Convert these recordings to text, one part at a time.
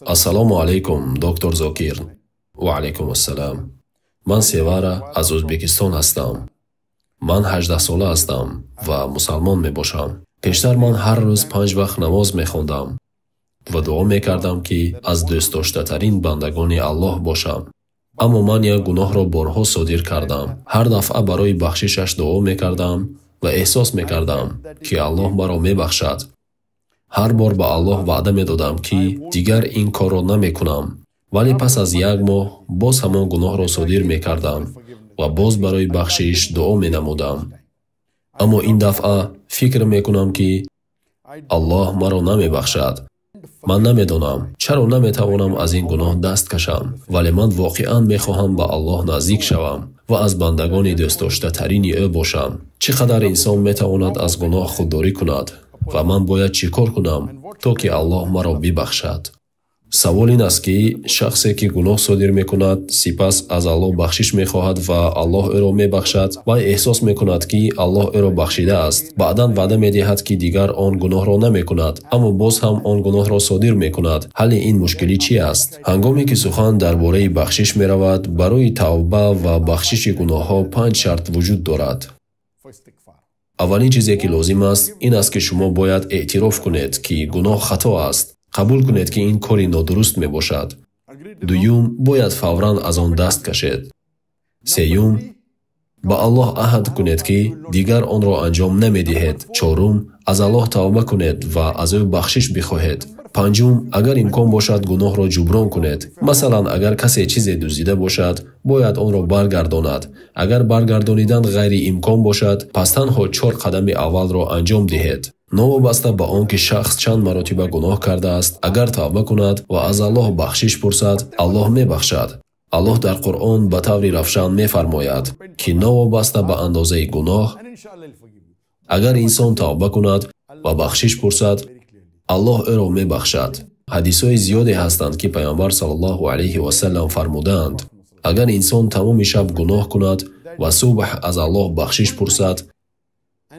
Ассалому алайкум, доктор Зокир. Ва алайкум ассалам. Ман Севара аз Ӯзбекистон ҳастам. Ман 18 сола ҳастам ва мусалмон мебошам. Пештар ман ҳар рӯз 5 вақт намоз мехондам ва дуо мекардам, ки аз дӯстдоштатарин бандагони Аллоҳ бошам. Аммо ман як гуноҳро борҳо содир кардам. Ҳар дафъа барои бахшишаш дуо мекардам ва эҳсос мекардам, ки Аллоҳ маро мебахшад. Ҳар бор ба Аллоҳ ваъда медодам, ки дигар ин корро намекунам. Вале пас аз як моҳ боз ҳамон гуноҳро содир мекардам ва боз барои бахшиш дуо менамудам. Аммо ин дафъа фикр мекунам, ки Аллоҳ маро намебахшад. Ман намедонам, чаро наметавонам аз ин гуноҳ даст кашам, вале ман воқеан мехоҳам ба Аллоҳ наздик шавам ва аз бандагони дӯстдоштатарини ӯ бошам. Чӣ қадар инсон метавонад аз гуноҳ худдорӣ кунад ва ман бояд чӣ кор кунам, то ки Аллоҳ маро бибахшад? Савол ин аст, ки шахсе ки гуноҳ содир мекунад, сипас аз Аллоҳ бахшиш мехоҳад ва Аллоҳ ӯро мебахшад, вай эҳсос мекунад, ки Аллоҳ ӯро бахшидааст. Баъдан ваъда медиҳад, ки дигар он гуноҳро намекунад, аммо боз ҳам он гуноҳро содир мекунад. Ҳалли ин мушкилӣ чӣ аст? Ҳангоме ки сухан дар бораи бахшиш меравад, барои тавба ва бахшиши гуноҳҳо 5 шарт вуҷуд дорад. Аввалин чизе ки лозим аст, ин аст, ки шумо бояд эътироф кунед, ки гуноҳ хато аст. Қабул кунед, ки ин кори нодуруст мебошад. Дуюм, бояд фавран аз он даст кашед. Сеюм, ба Аллоҳ аҳд кунед, ки дигар онро анҷом намедиҳед. Чорум, аз Аллоҳ тавба кунед ва аз ӯ бахшиш бихоҳед. Панҷум, агар имкон бошад, гуноҳро ҷуброн кунед. Масалан, агар касе чизе дуздида бошад, бояд онро баргардонад. Агар баргардонидан ғайриимкон бошад, пас танҳо 4 қадами аввалро анҷом диҳед. Новобаста ба он ки шахс чанд маротиба гуноҳ кардааст, агар тавба кунад ва аз Аллоҳ бахшиш пурсад, Аллоҳ мебахшад. Аллоҳ дар Қуръон ба таври равшан мефармояд, ки новобаста ба андозаи гуноҳ, агар инсон тавба кунад ва бахшиш пурсад, Аллоҳ ӯро мебахшад. Ҳадисҳои зиёде ҳастанд, ки Пайғамбар саллаллоҳу алайҳи васаллам фармудаанд: агар инсон тамоми шаб гуноҳ кунад ва субҳ аз Аллоҳ бахшиш пурсад,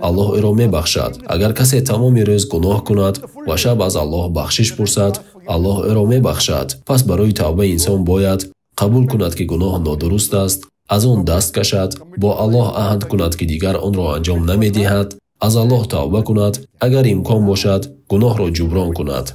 Аллоҳ ӯро мебахшад. Агар касе тамоми рӯз гуноҳ кунад ва шаб аз Аллоҳ бахшиш пурсад, Аллоҳ ӯро мебахшад. Пас барои тавба инсон бояд қабул кунад, ки гуноҳ нодуруст аст, аз он даст кашад, бо Аллоҳ аҳд кунад, ки дигар онро анҷом намедиҳад, аз Аллоҳ тавба кунад, агар имкон бошад, гуноҳро ҷуброн кунад.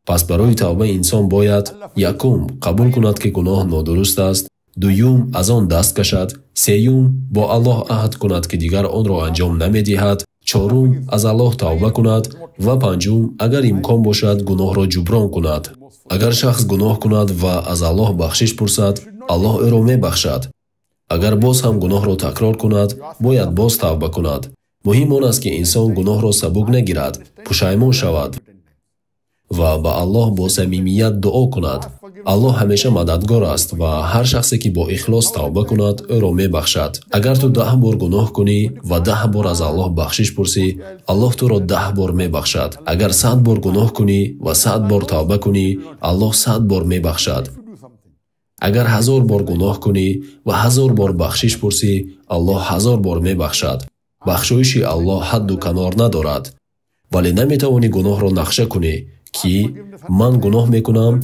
Пас барои тавба инсон бояд: якум, қабул кунад, ки гуноҳ нодуруст аст, дуюм, аз он даст кашад, сеюм, бо Аллоҳ аҳд кунад, ки дигар онро анҷом намедиҳад, чорум, аз Аллоҳ тавба кунад ва панҷум, агар имкон бошад, гуноҳро ҷуброн кунад. Агар шахс гуноҳ кунад ва аз Аллоҳ бахшиш пурсад, Аллоҳ ӯро мебахшад. Агар боз ҳам гуноҳро такрор кунад, бояд боз тавба кунад. Муҳим он аст, ки инсон гуноҳро сабук нагирад, пушаймон шавад ва ба Аллоҳ бо самимият дуо кунад. Аллоҳ ҳамеша мададгор аст ва ҳар шахсе ки бо ихлос тавба кунад, ӯро мебахшад. Агар ту 10 бор гуноҳ кунӣ ва 10 бор аз Аллоҳ бахшиш пурсӣ, Аллоҳ туро 10 бор мебахшад. Агар 100 бор гуноҳ кунӣ ва 100 бор тавба кунӣ, Аллоҳ 100 бор мебахшад. Агар 1000 бор гуноҳ кунӣ ва 1000 бор бахшиш пурсӣ, Аллоҳ 1000 бор мебахшад. Бахшоиши Аллоҳ ҳадду канор надорад. Вале наметавонӣ гуноҳро нақша кунӣ, ки ман гуноҳ мекунам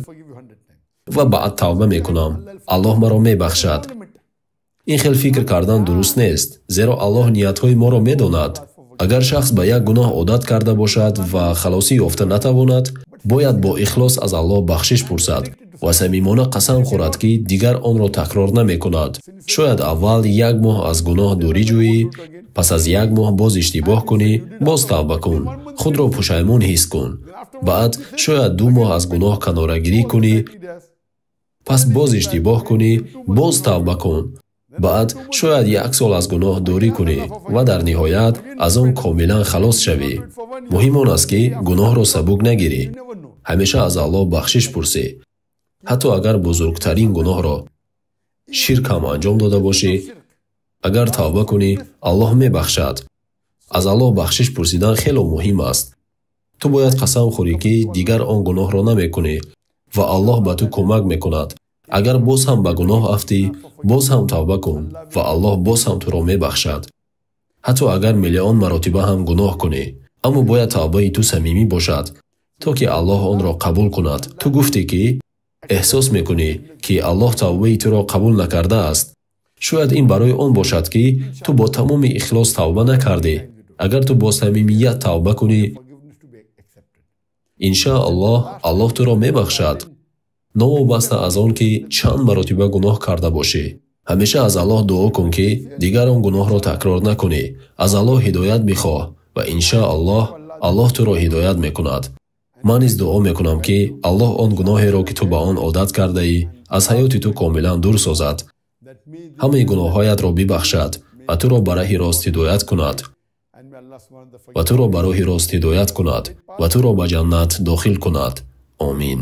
ва баъд тавба мекунам, Аллоҳ маро мебахшад. Ин хел фикр кардан дуруст нест, зеро Аллоҳ ниятҳои моро медонад. Агар шахс ба як гуноҳ одат карда бошад ва халосӣ ёфта натавонад, бояд бо ихлос аз Аллоҳ бахшиш пурсад ва самимона қасам хӯрад, ки дигар онро такрор намекунад. Шояд аввал 1 моҳ аз гуноҳ дурӣ ҷӯӣ, пас аз 1 моҳ боз иштибоҳ кунӣ, боз тавба кун, худро пушаймон ҳис кун. Баъд шояд 2 моҳ аз гуноҳ канорагирӣ кунӣ, пас боз иштибоҳ кунӣ, боз тавба кун. Баъд шояд 1 сол аз гуноҳ дурӣ кунӣ ва дар ниҳоят аз он комилан халос шавӣ. Муҳим он аст, ки гуноҳро сабук нагирӣ. Ҳамеша аз Аллоҳ бахшиш пурсӣ. Ҳатто агар бузургтарин гуноҳро ширк ҳам анҷом дода бошӣ, агар тавба кунӣ, Аллоҳ мебахшад. Аз Аллоҳ бахшиш пурсидан хело муҳим аст. Ту бояд қасам хӯрӣ, ки дигар он гуноҳро намекунӣ ва Аллоҳ ба ту кӯмак мекунад. Агар боз ҳам ба гуноҳ афтӣ, боз ҳам тавба кун ва Аллоҳ боз ҳам туро мебахшад. Ҳатто агар миллион маротиба ҳам гуноҳ кунӣ, аммо бояд тавбаи ту самимӣ бошад. То ки Аллоҳ онро қабул кунад. Ту гуфтӣ, ки эҳсос мекунӣ, ки Аллоҳ тавбаи туро қабул накардааст. Шояд ин барои он бошад, ки ту бо тамоми ихлос тавба накардӣ. Агар ту бо самимият тавба кунӣ, иншааллоҳ Аллоҳ туро мебахшад, новобаста аз он ки чанд маротиба гуноҳ карда бошӣ. Ҳамеша аз Аллоҳ дуо кун, ки дигар он гуноҳро такрор накунӣ. Аз Аллоҳ ҳидоят бихоҳ ва иншааллоҳ Аллоҳ туро ҳидоят мекунад. Ман низ дуо мекунам, ки Аллоҳ он гуноҳеро, ки ту ба он одат кардаӣ, аз ҳаёти ту комилан дур созад, ҳамаи гуноҳҳоятро бибахшад ва туро ба раҳи рост ҳидоят кунад ва туро ба роҳи рост ҳидоят кунад ва туро ба ҷаннат дохил кунад. Омин.